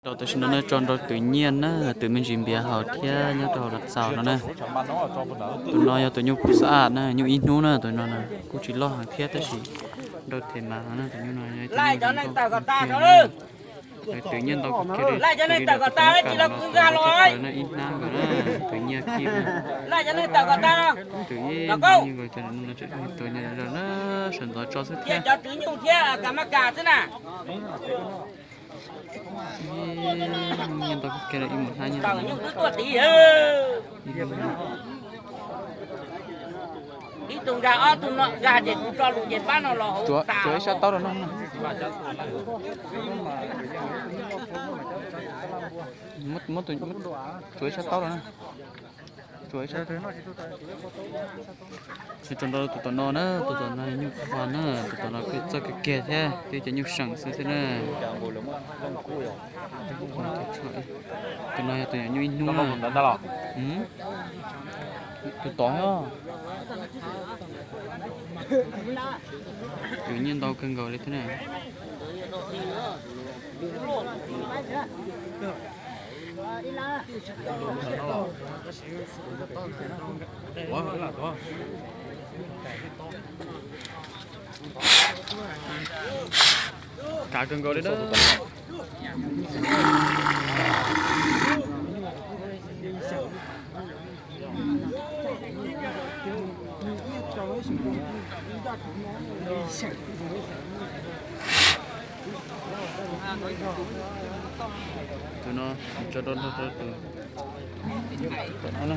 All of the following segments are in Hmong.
Rau tam sim no na, tso nrau tus nyiaj na, tus me ntsis npias haus thiab nyob rau hauv los txaus no na. Tus no yog tus nyuj pus xab aj na, nyuj ib hnub na, tus no na kuj tsis loj heev thiab tab sis nrau them mas no na, tus nyuj no yog ib tug nyuj zoo nkauj tiag na. Tus nyiaj ntau kawg kiag li, tus li lawm tus tus no tau nrau tshaj plaws na, ib hnab nkaus na, tus nyiaj kiag na. Tus ib hnab nyiaj nkaus, tus no tseem tus nyiaj zaws na, sawv ntxov tso xwb thiab. Nyiaj ntau kawg kiag li, ib mus hnab nyiaj ntau. Ib tug nkag ob tug no nkag ces kuv tso lus ces pab no los hauv tas. Tsuav ib sab taub rau no. Muab, muab, tsuav ib sab taub rau na. Tsuav ib sab taub. Tso nrau tus tom no na, tus tom no nyuj qhuav na, tus tom no kuj txawj kiag kiag thiab, twb cov nyuj seem xwb thiab na. Tus no yog tus nyuam nyuj ib hnub na. Tus tod thiab. Tus nyiaj ntau kawg nkaus li thiab na. Kav kawg nkaus li na. Tus no tso rau nrog rau tus tom no na.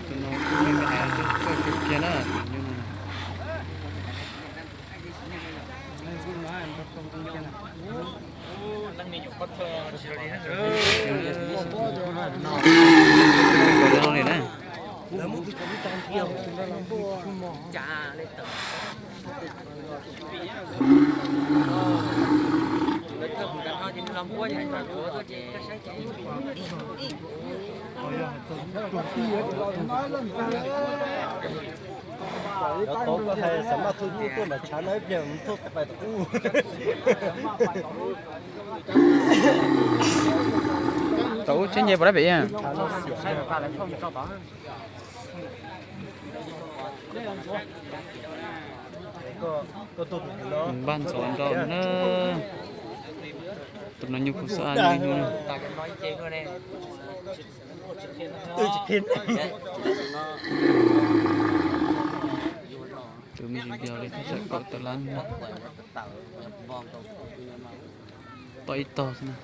Tus no kuj me me hais tias txawj kawg kiag na, tus nyuj no. Cov tod koj hais xam maj thauj ntuj tuaj nram tshav no ib pliag thauj pais tom ub. Tom ub tsheb nce puas dab pem ib? Npaj ntxov nrau na. Tus no nyuj pus xab aj ib hnub na. Tus me ntsis npias li thaj tsam kaum tawm lab. Toj ib tog xwb na.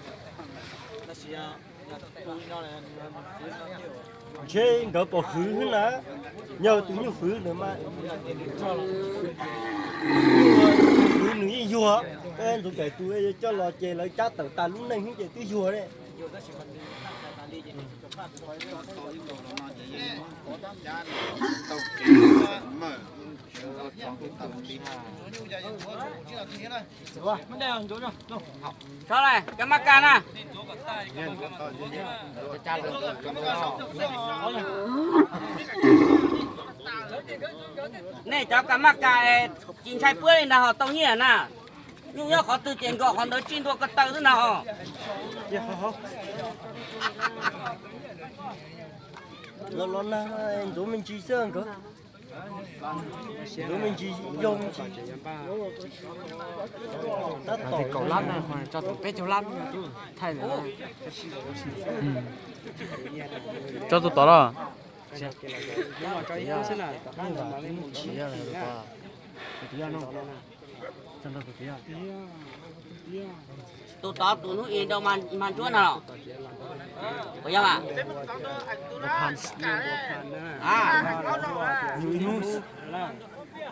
Ntshe nkawd pom hwv xwb na, yog tus nyuj hwv ntawd mas, hwv nws yeej yuag. Ntxuav Kaim tus coj los ces lawv cab tawm tas lub neej xwb ces twb yuag ne. Tso lawm, kab mab kas na. Nej cov kab mab kas es tsis ntshai puab li ntag ho, tau nyiaj na. Nyuj nyob qhov twg ces nkaus qhov ntawd, tsij ntua ko taw xwb ntag ho. Los los nag ntxuav me ntsis xwb nkawd. Ntxuav me ntsis, yog me ntsis. Tab tom kaum lab na, tso tus peb caug lab thaij lawm. Tso tus tod los? Tus tod tus hnub i nrau mas ntsuab ntag los? Puas yog mas?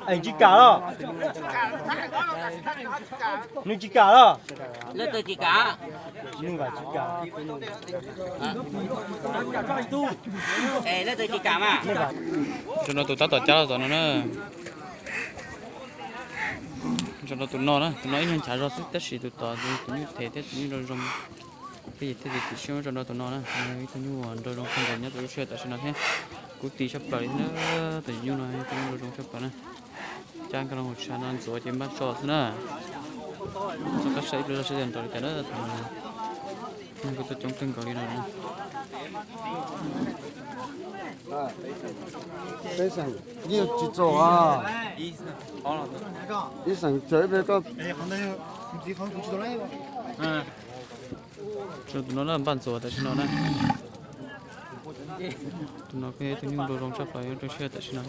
Es tsis kam los? Nws tsis kam los? Leej twg tsis kam? Nws vam tsis kam. Es leej twg tsis kam mas? Tso nrau tus tab tom cab los tom no na. Tso nrau tus no na, tus no ib nyuag nchav zog xwb tab sis tus tod tus nyuj them thiab tus nyuj nrau zoo. Thiab yim thiaj li tim siab muab tso nrau tus no na, ib tug nyuj uas nrau zoo kawg nkaus nyob rau lub sij hawm tam sim no thiab. Kuv tis tshaj plaws li thiab, tus nyuj no tus nyuj nrau zoo tshaj plaws na. Cab nkag loo hauv tshav no ntxuav ces npaj tso xwb na. Txog qab saib ib pliag zog seb nrov li cas na. Neeg kuj tuaj coob kawg nkaus li no. Peb xeem yeej tsis txaus a. Ib xeem txawm ib pliag koj. Tus no na, npaj ntxuav tam sim no na. Tus no kuj yog ib tug nyuj nplua zoo tshaj plaws, zoo siab tam sim no.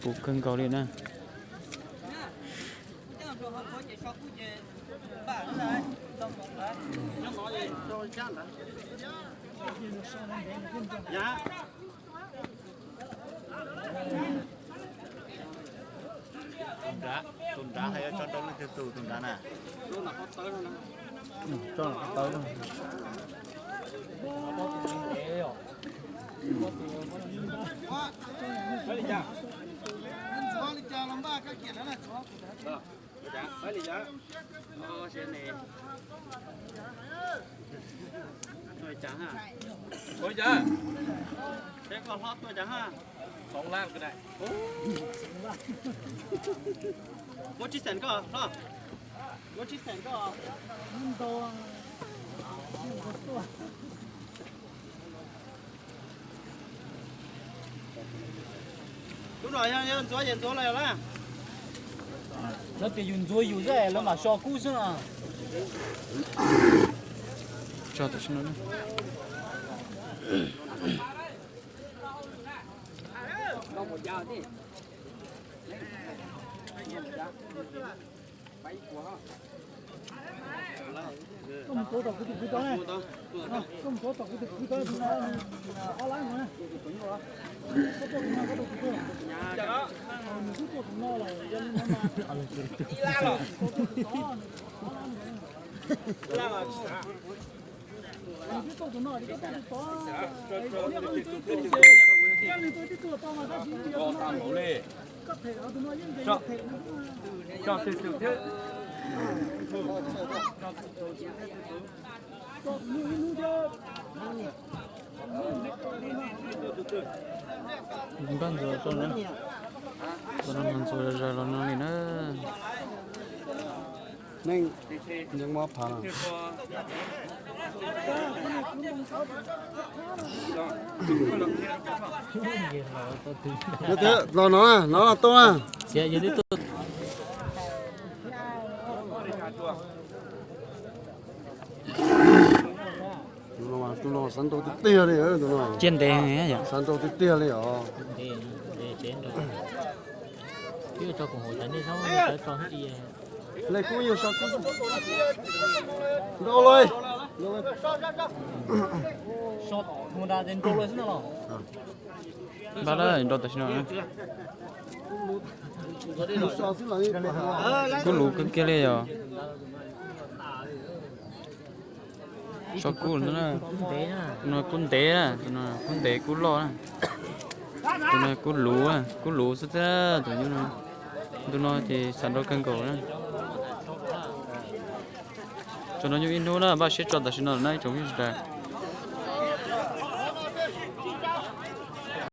Puv kawg nkaus li na. Tus nrad, tus nrad hais yuav tso rau leej twg tus, tus nrad na? Muab tsib xees koj, muab tsib xees koj. Lub no yog ntxuav ces ntxuav los lawm. Lawv tias yus ntxuav yus xwb lawv mam so kub xwb no. Koj mus tuav tom kuv tus kwv tau ne. Koj mus tuav tom kuv tus kwv tau tus no, ob lab no ne. Koj tuaj tus no, koj tuaj tus twg? Nws twb tuaj tus no lawm, yog li no mas. Nws twb tuaj tus no, koj tuaj tus tod. Yog nws tuaj tib tug tau mas tab sis yog tus no, koj them tus no yeej ntes them no. Npaj ntxuav tso na. Tus no mas ntxuav zom zaws los no li na. Neeg yeej mob phav no. Los no, no los tuaj na. Tus no xav nrau tiag tiag li os, tus no. Xav nrau tiag tiag li os. Le kub yog so kub. Nrau lawm. Npaj lawm, nrau tam sim no. Kub luv kawg kiag li yog. So kub na. Tus no kub ntev na, tus no kub ntev kub loj na. Tus no kub luv, kub luv xwb thiab tus nyuj no. Ntu no ces xav nrau kawg nkaus na. Tso no nyuj ib hnub na, npaj siab tso tam sim no na ib tsoom phooj ywg sawv daws.